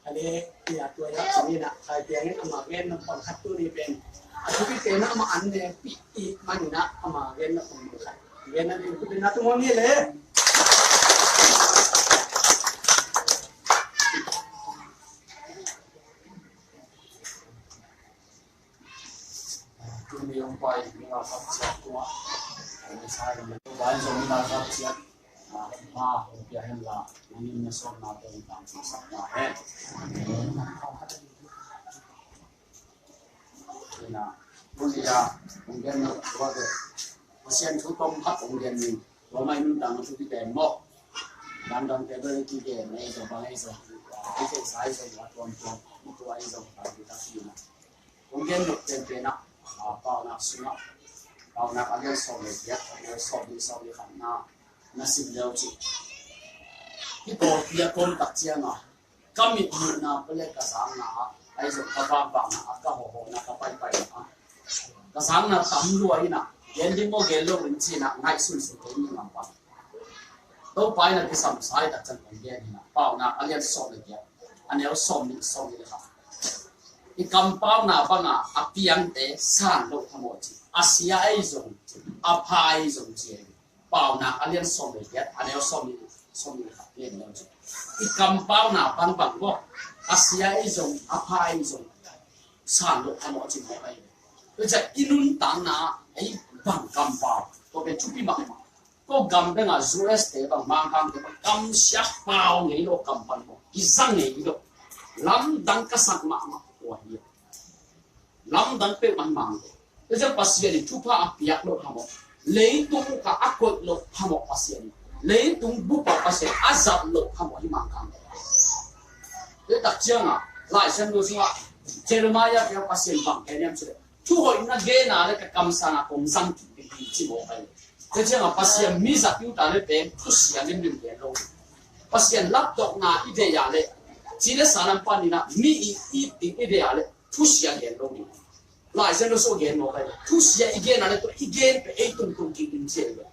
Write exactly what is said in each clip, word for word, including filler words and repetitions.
A le, i a tua ya, tuni na, kai piang in ama gen na pang khat tu ni pen. A tu pi pen ama an ne pi i man na ama gen na pang khat. Gen na ni tu pen na tu mo ni le. Tuni hong pai, mi na khat ciat tua. Hong sai, mi na pai, zong mi na khat ciat. Ah, ma, hong pia hen la, nangin na sawm na te hong tang sa sa na hen. Ina, tuni a, hong gen na, tua te. Pasian thu tom khat hong gen ni. Tua mai nun tang thu ti pen mo. Dang dang te ber ti gen, ei zong bang ei zong. Ei zong sai zong, la tuam tuam. Tua ei zong, bang ti ta si na. Kong gen nop penpen ah, ah, Paunak sungah, Paunak a lian sawm le giat, a lian sawm le, sawm le khatna, na sim leu cih. Hih pawlpi a kawm tak ciangah, ka mitmuhna pale ka zakna ah, ahi zong ka vakvakna ah, ka hawhawhna, ka paipaina ah, ka zakna tam lua in ah, gen ding maw gen lo ding ci-in ah, ngaihsunsun kei ni ngam pan. Topa in a kisam sa i tak ciang kong gen hi na, Paunak a lian sawm le giat, a neu sawm nih, sawm nih le khat. I kampauna banga a piangte san loh phamawh ci. A sia ei zong, a pha ei zong ci ei. Paunak a lian sawm le giat, a neu sawm nih, sawm nih le khat lian neu ci. I kampauna bangbang bawh, a sia ei zong, a pha ei zong san loh phamawh ci mawh ei. Tua ciang i nuntakna ei bang kampau, tua pen thupi mahmah. Ko gam dang a U S te bang, Mangkang te bang, kamsiah pau ngei lo, kam pan lo, kizang ngei lo. Lamdang ka sak mahmah kua hi. Lamdang peuhmah hi Mangkang. Tua ciang Pasian in thupha a piak loh phamawh. Leitung ka a koih loh phamawh Pasian in. Leitung bup a Pasian a zat loh phamawh hi Mangkang te. Tua tak ciangah, Lai Siangtho sungah, Jeremiah te Pasian bang gen hiam cih leh, thuhoih na gen a le ka kamsang a kong zang kik ding hi ci mawk ahi. Tua ciangah Pasian mi zat i uh ta le pen thusia limlim gen lo ding. Pasian laptopna i deih a le, ci le sa lam panin ah mi i it ding i deih a le thusia gen lo ding. Lai Siangtho sung gen mawk ahi. Thusia i gen a le tua i gen pen ei tungtung kik ding ci ahi.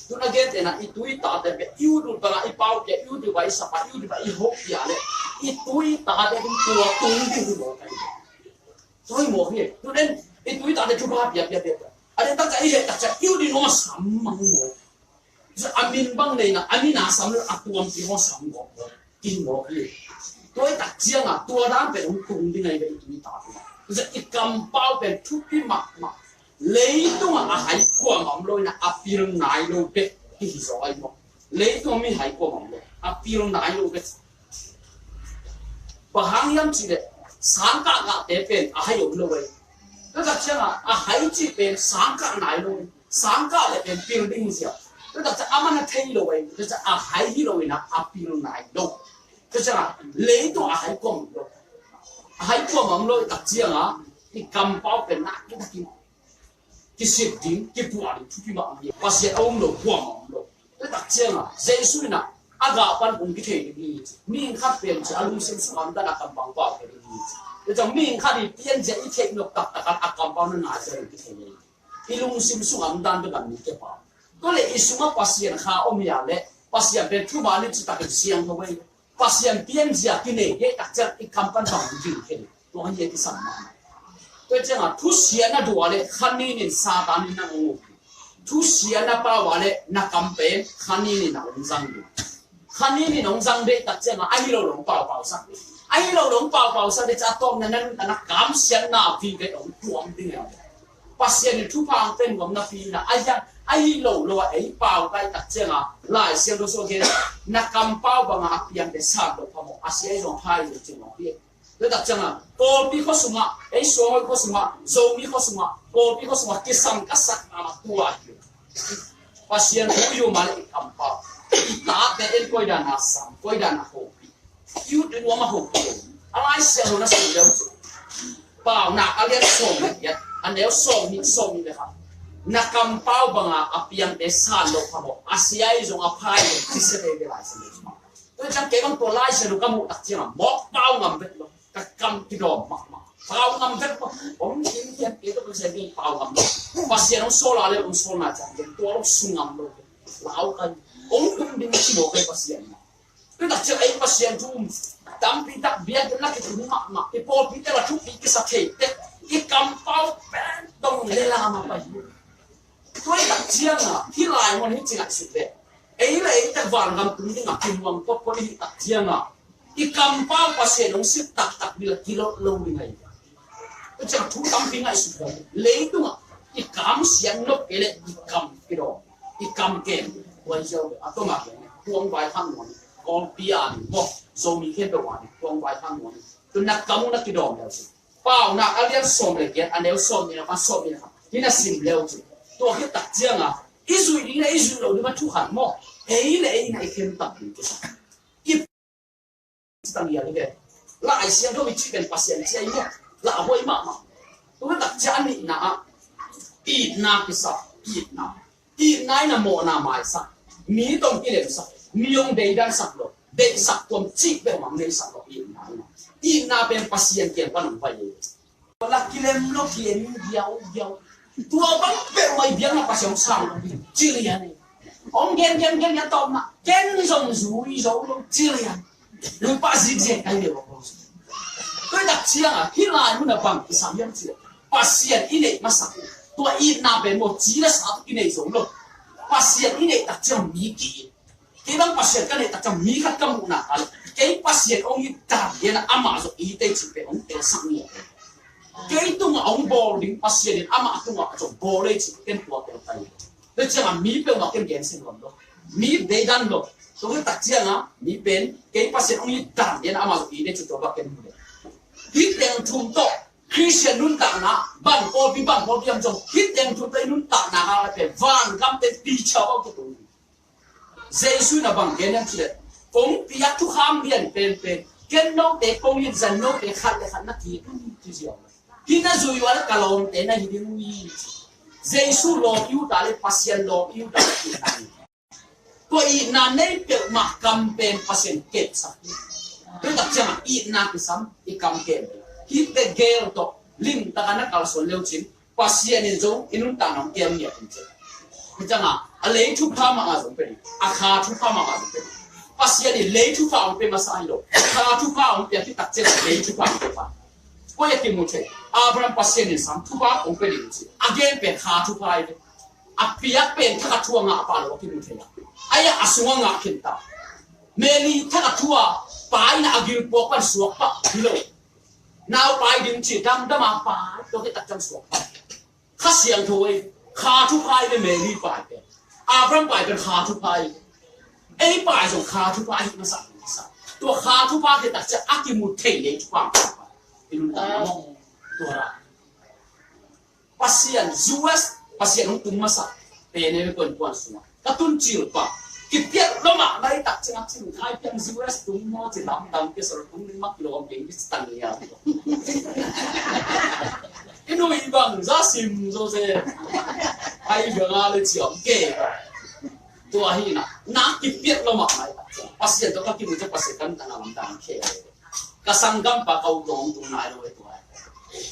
Tuna gen tena i tu i tate pen i ut ut banga i pau pia, i ut ut banga i sapa, i ut ut banga i hoh pia le i tu i tate tung tua tung ding hi mawk ahi. Tua hi mawk hi. Tuten i tu i tate thupha pia pia pia pia. A den taksa i heh taksa i ut in om a sam mang mawk. A min bang neina a min a sam le a tuampi hong sam gawp mawk. Kin mawk hi. Tua i tak cianga tua dan pen hong tung ding ahi ve i tu i tate. I kampau pen thupi mahmah. Leitunga a hai kuamah om lo ina a pil nai lo bek hi hi zaw ahi mawk. Leitunga mi hai kuamah om lo a pil nai lo bek. Bang hang hiam cih leh sangkah ngahte pen a hai om lo ahi. Tua tak cianga a hai cih pen sangkah nai lo ahi. Sangkah le pen pil ding hi sia. Tua tak ciang a man a thei lo ahi. Tua ciang a hai hi lo ina a pil nai lo. Tua cianga leitunga a hai kuamah om lo. A hai kuamah om lo tak cianga i kampau pen nak kitakin kisik ding, kipuah ding thupi mah om hi. Pasian a um lo, kuamah om lo. Tua tak cianga Jesu ina a gah pan hong kithei ding hi. Mihing khat pen ci a lungsim sungah om dan a kampau pau kei ding hi. Tua ciang mihing khat i pianzia i theih nop taktak a kampau na naizia ding kithei ding hi. I lungsim sungah om dan bek a mi kipau. Tua le i sungah Pasian kha om hi a le Pasian pen thuman i citakin siangtho hi. Pasian pianzia kinei hi tak ciang i kam pan bang ding kei. Tua hi a kisam mah. Tua cianga thusia na duh a le kha ninin Satan in na hong uk. Thusia na pau a le na kam pen kha ninin na hong zang ding. Kha ninin hong zang ding tak cianga ahi lo lo hong paupau sak ding. Ahi lo lo hong paupau sak ding ciang a tawpna na nuntakna kamsiatna vive hong tuam ding a. Pasian in thupha hong pia nuam napi ina ahi a, ahi lo lo a ei pau kai tak cianga Lai Siangtho sung gen na kampau banga a piangte san lo phamawh a sia i zong hai lo cing lo hi. Tua tak cianga Kawlpi khua sungah, ei Suanghoih khua sungah, Zomi khua sungah, Kawlpi khua sungah kisam ka sak mahmah tua hi. Pasian thu i um a le i kampau, i tate en koi dan a sam, koi dan a hopih. I ut i nuam a hopih. A Lai Siangtho na sim leu cu Paunak a lian sawm le giat, a neu sawm nih, sawm nih le khat. Na kampau banga a piangte san lo phamawh, a sia i zong a pha i zong ci sia veve Lai Siangtho. Tua ciang kei bang tua Lai Siangtho ka muh tak cianga mawk pau ngam vet lo. Ka kam kidawm mahmah. Pau ngam vet lo. Om kim kiat kei tua ka sia ding pau ngam lo. Pasian hong sawl a le hong sawlna ciang tua lo sung ngam lo. Lau kan hong tung ding ci mawk ei Pasian. Tua tak ciang ei Pasian thu um. Tampi tak biakinn ah kitung mahmah, i pawlpite la thupi kisa thei teh, i kampau pen dong le lam a pai hi. Tua hi tak ciangin hih lai mun hi ci ngaihsut ve. Ei le ei tak vangam tung dingin kimuang potpot hi tak ciangin i kampau Pasian hong sik taktak ding la kilawh lo ding ahi. Tua ciang thu tampi ngaihsut ve. Leitungah i kam siang nop kei leh i kam kidawm, i kam kem. Tua hi ziau ve. A tawmah kem, tua hong vaikhak nuam hi. Kawlpi a ding maw, Zomi khempeuh a ding, tua hong vaikhak nuam hi. Tua na kam uh na kidawm leu cin. Paunak a lian sawm le giat, a neu sawm nih le khat, sawm nih le khat hi na sim leu cin. Tua hi tak ciangin i zuih ding le i zuih loh ding a thu khat maw, ei le ei na i khem tak ding kisa. I Lai Siangtho i cih pen Pasian ci a i maw, lauhuai mahmah. Tua hi tak ciang a nihna ah itna kisa, itna. Itna in a mawhna maisak, mi tawh hong kilemsak, mi hong deidansak lo, deihsak tuam cih peuhmah hong neihsak lo, itna in a. Itna pen Pasian kiang pan hong pai hi. La kilem lo, kilem giaugiau. Tua bang peuhmah i biakna Pasian hong sang lo hi ci lian hi. Hong gen gen gen a tawpna, ken zong zui zo lo ci lian. Lungpah zikziak kai ve bang. Tua hi tak ciangin hih lai mun ah bang kisam hiam cih leh, Pasian i neih masak uh, tua itna pen maw, ci le sa tawh i neih zo lo. Pasian i neih tak ciang mi ki-it. Kei bang Pasian ka neih tak ciang mi khat ka muh nak leh, kei Pasian hong it dan lian a amah zong it ei cih pen hong telsak ni. Kei tungah hong bawl ding Pasian in amah tungah zong bawl ei cih ken tua pen kai. Tua ciangin mi peuhmah ken gensia nuam lo, mi deidan lo. Tua hi tak ciangin mi pen kei Pasian hong it dan lian a amah zong it ei cih tua bang ken mu leh. Hih teng thum tawh Khristian nuntakna, bang pawlpi, bang pawlpi hiam zong, hih teng thum tawh i nuntakna hang leh pen vangam pen picha bang kitung. Jesu in a bang gen hiam cih leh, kong piak thukham lian penpen, ken note kong it zah in note khat le khat na ki-it un ci ziau. Hih na zuih uh a leh ka lawmte na hi ding uh hi. Jesu lawm i ut a leh Pasian lawm i ut a leh itna hi. Tua itna nei peuhmah kam pen Pasian kepsak hi. Tua hi tak ciangin itna kisam, i kam kem. Hihte gel tawh limtakin na kalsuan leu cin, Pasian in zong i nuntakna hong kem ngiat hi ci. Hi ciangin a lei thupha mah a zong pia ding, a kha thupha mah a zong pia ding. Pasian in lei thupha hong pia masa hi lo, kha thupha hong pia khit tak ciangin lei thupha hong pia pah. Koi a kimu thei? Abraham Pasian in sam thupha hong pia ding ci. A gen pen kha thupha hi ve. A piak pen thak a thu a ngah pah lo a kimu thei a. Ai-a a sungah ngah khin ta. Mary thak a thu a pai in a gilpuak pan suak pah hi lo. Nau pai ding ci damdam a pai, tua khit tak ciang suak pah. Kha Siangtho ei, kha thupha hi ve Mary pai pen. Abraham pai pen kha thupha hi. Ei pai zong kha thupha hi masa, masa. Tua kha thupha khit tak ciang a kimu thei lei thupha. I nuntakna mawh. Tua ra. Pasian, U S, Pasian hong tung masa pen e, kuan kuan sungah ka tun cil pah. Kipiak lo mahmah i tak ciang a cin, ai piang U S tung maw ci lamdang kia sawr tung ding mah kilawm ding ci tan nia. I nui bang za sim zo se. Ai bia nga le ciam ke. Tua hi na, na kipiak lo mahmah i tak ciang Pasian tawh ka kimu ciang Pasian kan tana lamdang khe. Ka sanggampa ka u dong tung nai lo e tua.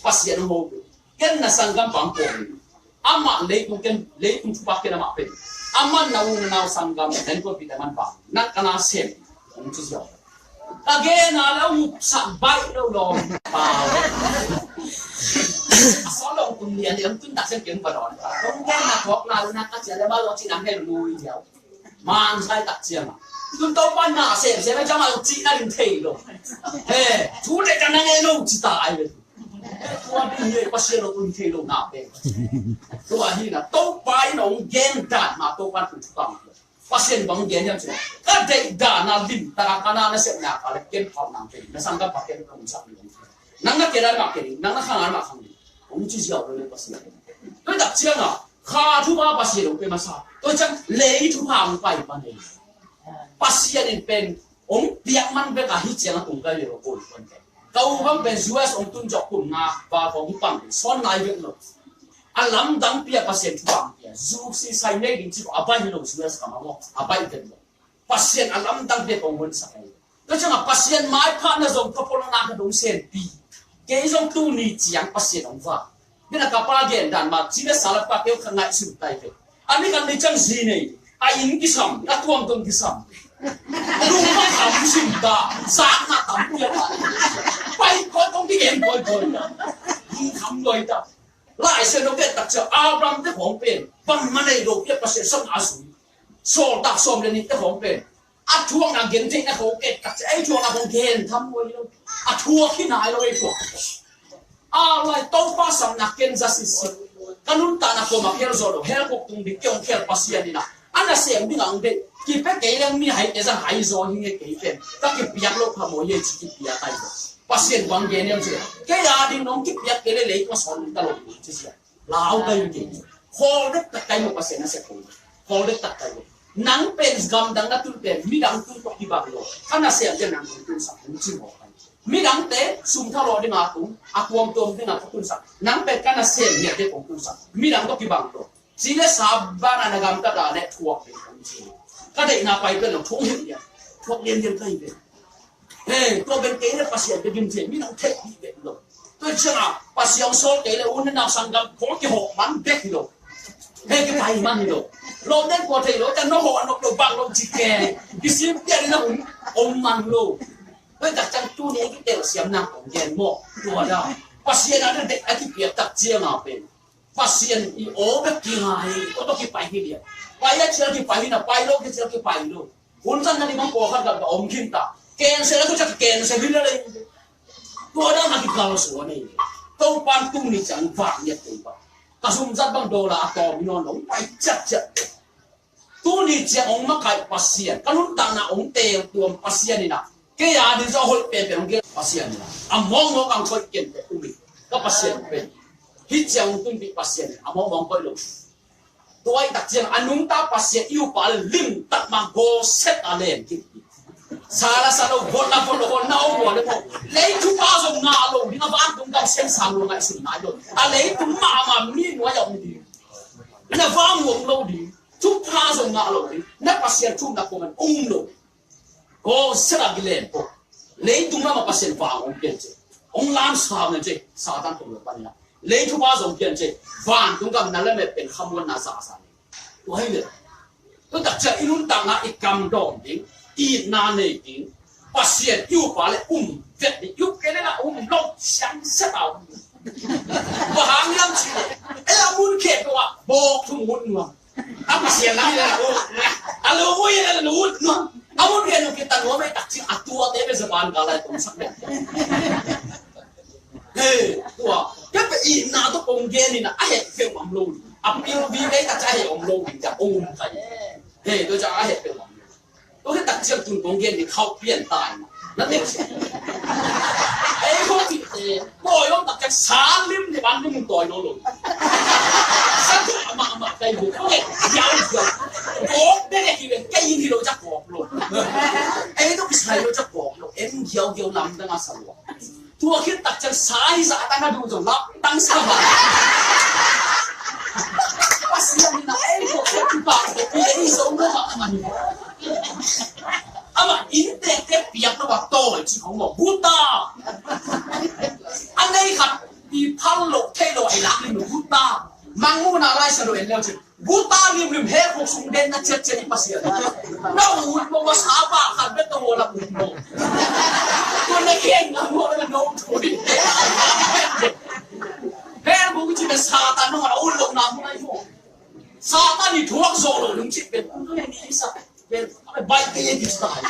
Pasian ho. Ken na sanggampa hong pawng hi. Amah leitung ken, leitung thupha ken amah pia ding. Amah na u na nau sanggam, na innkuanpihte man bang, na ka na sem, hong ci ziau. Ka gen a le hong upsak baih lo lawm. Pau. A sawt lo hong tung lian, hong tun tak sem ken va dawn. Hong gen na kawk na u na ka cia le ma lo ci na hel lui ziau. Mang sai tak ciang a. Tun Topa na sem sem a ciang a lo cih na lim thei lo. He, thu le ka na nge lo ci ta ai ve. Tua ding hi Pasian lo tun thei lo na pe. Tua hi na Topa in hong gen dan ma Topa tun thupha. Pasian bang gen hiam ci. Ka deih dan a lim ta ka na na sep na ka le ken phau nang pe. Na sang ka pa ken ka mun sak ni. Nang na ke dan ma ke ni. Nang na khang an ma khang ni. Hong ci ziau lo le Pasian. Tua tak ciang a. Kha thupha Pasian hong pe masa. Tua ciang lei thupha hong pai pa nei. Pasian in pen hong piak man bek a hi ciang a tung kai ve lo ko. Ka u bang pen U S hong tun zawh kum nga val khawng hi pang sawn nai bek lo. A lamdang pia Pasian thupha hong pia. Zu si sai nei ding ci ko a bai hi lo U S ka ma maw. A bai bek lo. Pasian a lamdang pia kong hon sak ai. Tua ciang a Pasian maipha na zong ka polo na ka dong senpi. Kei zong tu ni ciang Pasian hong va. Bina ka pa gen dan ma ci le sa la pa keu ka ngaihsun tai ve. A ni kan ni ciang zi nei. A inn kisam, a tuamtuam kisam. Lungkham sim ta, sakna tam pia ta. Pai koi kong kigen koi koi ta. Lungkham loi ta. Lai Siangtho ken tak cia Abraham te khong pen bangmah nei lo pia Pasian sawm a sui. Sawltak sawm le nih te khong pen a thuakna gen theihna khong ken tak cia ei thuakna khong gen tham koi lo. A thuak hi nai lo ei thuak. A lai Topa sapna ken za sitsit. Ka nuntakna kuamah khel zawh lo, hell khuk tung ding kei hong khel Pasian in a, a nasem ding ang deih. Kipia kei leng mi hai te zang hai zaw hi nge kei pen. Ka kipiak lo pha maw ye ci kipiak ai lo. Pasian bang gen em ci. Kei a ding nong kipiak kei le lei kua sawn ta lo ci sia. Lau ta in kei. Khawl dek tak kai maw Pasian a sek kong. Khawl dek tak kai maw. Nang pen gamdang na tun pen midang tun tawh kibang lo. Ka nasem te nang tun tun sak kong ci maw kai. Midangte sum thalawh dinga tung, a tuamtuam dinga ka tunsak. Nang pen ka nasem ngiat ding kong tunsak. Midang tawh kibang lo. Ci le sa bana na gamtat a le thuak ding kong ci. Ka deihna pai pen lo thuak lianlian. Thuak lianlian ka hi pen. He, tua ben kei le Pasian bek in ci, midang theih dih bek lo. Tua cianga Pasian sawl kei le u ne nau sanggam kong kihawh man bek hi lo. He, kipai man hi lo. Lawm den kua thei lo, ciang no hawh a nop lo bang lo ci kei. Kisim pian na hun om man lo. Tua tak ciang tuni a kitelsiamna kong gen maw? Tua da. Pasian a na dek a kipiak tak cianga pen Pasian i aw bek kingai, ko tawh kipai hi lian. Pai a cial kipai hi na, pai lo kial kipai lo. Hun zan na ding bang pawlkhat khat ka om khin ta. Cancel a tu ciang cancel hi le le. Tua da na kikal suan ei. Topan tuni ciang vak niat tei ba. Ka sum zat bang dollar a tawm hi nawn lo, pai ciatciat. Tuni ciang hong makaih Pasian, ka nuntakna hong teeltuam Pasian in a, kei a ding zong a hoih penpen hong gel Pasian in a, a mawngmawng ang koih ken pe um hi. Ka Pasian pen hih ciang hong tunpih Pasian in a mawngmawng koih lo. Tua ahih tak ciang a nungta Pasian i upa le limtak mah gaw set a len kik hi. Sa la sa lo, vot la vot lo, vot na om lo le maw. Leitung a zong ngah lo ding, a vantung gam siangsan lo ngaihsun nai lo. A leitung mahmah mi nuai a om ding. Na vang uang lo ding. Thupha zong ngah lo ding. Na Pasian thumna kong an um lo. Ko sela gi len ko. Leitung lamah Pasian vang hong pian ce. Hong lam sau nen ce. Satan tong lo pan ina. Lei thupha zong pian ce. Vantung gam na lamah pen khamuanna zahzah nei. Tua hi le. Tua tak ciang i nuntakna i kam dawm ding. I itna nei ding. Pasian i upa le um vet ding. I up kei le na um lo. Siang sela um. Bang hang hiam cih leh, ei a mun khek lo ah, bawk thum ngut nuam. A Pasian lam hi leh a ut nuam. A lo ut hi leh a lo ut nuam. A mun khek lo kita nuam ei tak cih a tuate bek Japan gal lai tong sak bek. He, tua. Kei pe itna tawh kong gen in a, a heh peuhmah om lo ding. A pilvi ei tak cih a heh om lo ding, tak kong um kai. He, tua ciang a heh peuhmah om lo. Tua khit tak ciang tun kong gen ding khauh pian ta in. Na tek sia. Ei khawng tih te. Pawi om tak ciang sa lim lim an lim tawi lo lo. Sa tu amah amah kai bu. Kawk giau giau. Kawk dek dek hi ven. Kei in hi lo ciang kawk lo. Ei tu kisai lo ciang kawk lo. En giau giau lamdang a sa lo. Tua khit tak ciang sa hi zah tang a duh zong lap tang sa mah. Pasian in a ei ko khek kipak ko pi ei zo lo mah mah hi. Amah inntekte piak lo a tawi ci khong lo guta. A nei khat i phal lo thei lo a i lak lim lo guta. Mangmuhna Lai Siangtho en leu cin. Guta limlim hell khuk sung den na ciatciat i Pasian. Na ut maw, masa pa khat bek tawh a la ut maw. Tua na khen na maw, na no thui. Hell khuk cih pen Satan na ut lo na maw, ai maw. Satan i thuak zawh lo nung cih pen. Tua ni sa. Pen, bai kei e kis ta hai.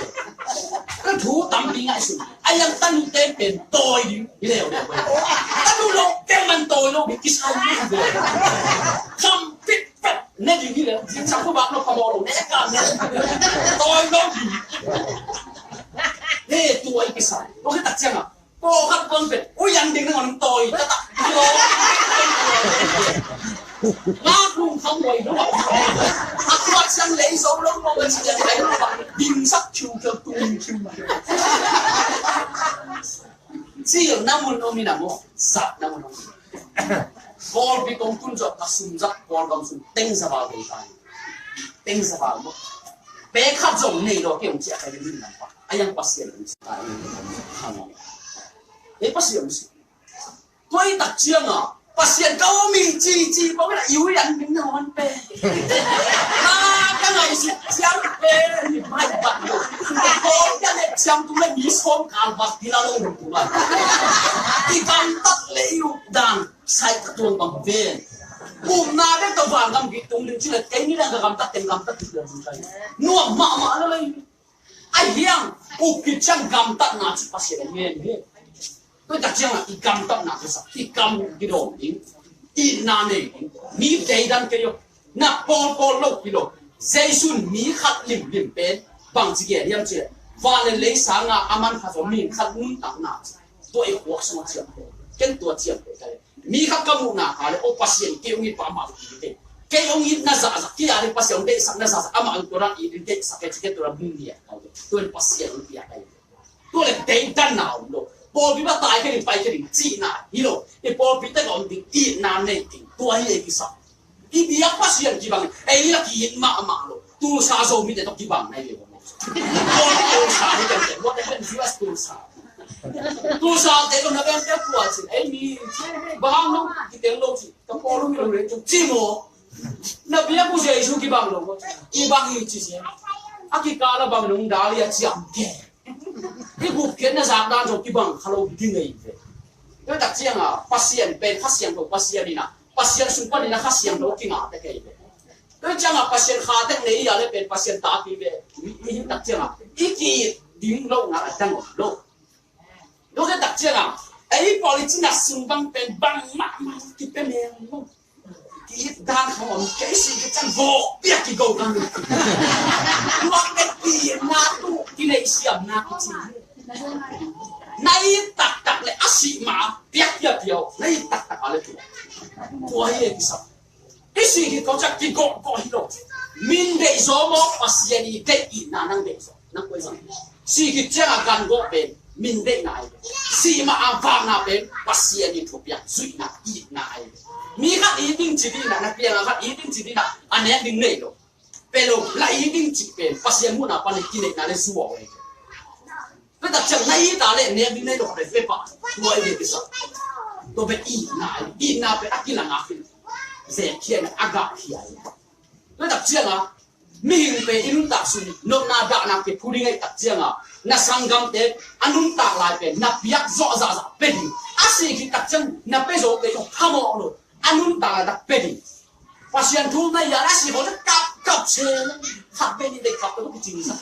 Ka thu tampi ngaihsun. A yang tanu ten pen tawi ding. I leu leu pen. Tanu lo pen man tawi lo ding kis ai ding. Kam pit pet. Ne ding hi leu. Jin chang ko bak lo pamo lo. Ne ka ne. Tawi lo ding. He, tua i kis ai. Tua khit tak ciang a. Pawlkhat pawng pen, ui, an ding nangawn tawi taktak. Ngak lungkham huai lo. A kuat siang lei zo lo maw, a ciang lei lo. Dingsak khiu khiu, tung khiu khiu. Cil na mun om in a maw, zat na mun om in. Kawlpi kong tun zawh ka sum zat, Kawlgam sum teng za val dei ta. Teng za val maw. Pek khat zong nei lo kei hong ciah kai ding lam pa. A yang Pasian hong si. Ei Pasian hong si. Tua i tak ciang a Pasian ka om hi ci ci pawl a i ui an ding na hong pe. Na Ngaihsut ciang pen i mai bat lo. Kawm ka le ciang tu le mi sawm kal bat kila lo tu la. I gamtat le i updan sai ka tuang bang ven. Upna bek ka van gam ki tung ding ci le kei ni dang ka gamtat teng gamtat ki tuang kai. Nuam mahmah lo le. A hiang, up khit ciang gamtatna ci Pasian a ngen hi. Tua tak ciangah i gamtatna kisa, i kam kidawm ding, itna nei ding, mi deidan kei aw, na pawlpawl lo kilo. Jesu in mi khat limlim pen bangci gen hiam cih leh, van le lei sangah a man khat zaw mi khat nuntakna ci. Tua i khuak sungah ciamteh, ken tua ciamteh ka le. Mi khat ka muhna kha le, o Pasian, kei hong it pah amah hong it e. Kei hong it na zahzah, kei a ding Pasian hong deihsak na zahzah, amah hong tua dan it in deihsak e ci, kei tua dan hong ngiat kha le. Tua in Pasian hong piak ahi. Tua le deidanna om lo. Pawlpi mah tai kei ding, pai kei ding cihna hi lo. I pawlpi tek a om ding, itna nei ding. Tua hi ei kisam. I biak Pasian kibang, ei la ki-it mahmah lo. Tulsa Zomite tawh kibang na hi lo. Tulsa hi kan teh, what happened to us, Tulsa? Tulsa te lo na bang te kuat sin, ei mi, bang lo, kiteng lo sin, ka pawl lo mi lo le, ci maw. Na biak uh Jesu kibang lo, kibang hi ci sin. A kikal a bang nong dal hi a ciam ke. I gupkhiatna zak dan zong kibang kha lo ding ei ve. Tua tak ciangah Pasian pen Kha Siangtho Pasian in a, Pasian sung panin a Kha Siangtho kingah tek ei ve. Tua ciangah Pasian kha tek nei a le pen Pasian ta pi ve. I, i tak ciangah i ki-it ding lo ngah a dang om lo. Tua tak ciangah ei pawl i cina sung bang pen bang mahmah kipia mel lo. Ki-it dan khong om kei si ki can vawk piak kigo kan. Luak dek ki-itna tu kineih siamna kici. Na it taktak le a sih ma piak piak piau. Na it taktak a le tu. Tua hi e kisam. I sih khit ko ciang kigawhgawh hi lo. Min deih zaw maw, Pasian i deih itna nang deih zaw. Nang koi zang. Sih khit ciangah gan gawh pen min deihna ahi. Sih mah a vakna pen Pasian in thupiak zuihna, itna ahi. Mi khat it ding ci ding na, na piang a khat it ding ci ding na, a nek ding nei lo. Pe lo, la it ding ci pen Pasian muhna pan kineihna le zuau ahi. Tua tak ciang na it a le nek ding nei lo khat pen pe pah. Tua ahi ve kisa. Tua pen itna ahi. Itna pen a kilang a kin. Zek khia na a gah khia ahi. Tua tak ciangah mihing pen i nuntak sung nopna dahna kiphu ding ahih tak ciangah na sanggamte a nuntak lai pen na piak zawh zahzah pe ding. A sih khit tak ciang na pe zawh kei zong phamawh lo. A nuntak lai tak pe ding. Pasian thu na ian a sih khawng na kapkap se. Khat pe nih dei kap pe lo kicing sak.